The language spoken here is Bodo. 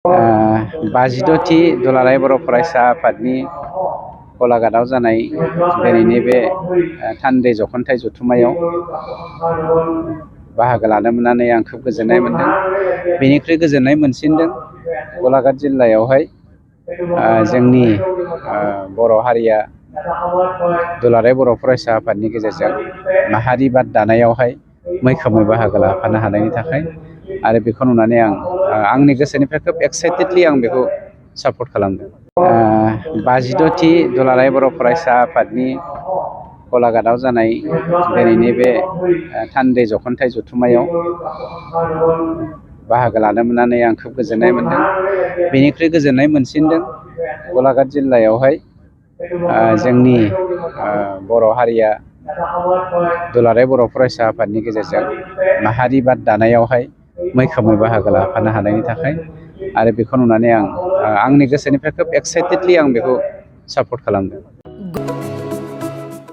52थि दुलाराय बर' फरायसा आफादनि गलाघाटआव जानाय दिनैनि बे थान्दै जख'न्थाइ जथुम्मायाव बाहागो लानो मोननानै आं खोब गोजोननाय मोनदों। बेनिख्रुइ गोजोननाय मोनसिनदों गलाघाट जिल्लायावहाय जोंनि बर' हारिया दुलाराय बर' फरायसा आफादनि गेजेरजों माहारि बाद दानायावहाय मैखोमै बाहागो लाफानो हानायनि थाखाय आरो बेखौ नुनानै आंनि गोसोनिफ्राय खोब एक्साइटेडलि आं बेखौ सापर्ट खालामदों। 52थि दुलाराय बर' फरायसा आफादनि गलाघाटआव जानाय दिनैनि बे थान्दै जख'न्थाइ जथुम्मायाव बाहागो लानो मोननानै आं खोब गोजोननाय मोनदों। बेनिख्रुइ गोजोननाय मोनसिनदों गलाघाट जिल्लायावहाय जोंनि बर' हारिया दुलाराय बर' फरायसा आफादनि गेजेरजों माहारि बाद दानायावहाय मैखोमै बाहागो लाफानो हानायनि थाखाय आरो बेखौ नुनानै आंनि गोसोनिफ्राय खोब एक्साइटेडलि आं बेखौ सापर्ट खालामदों।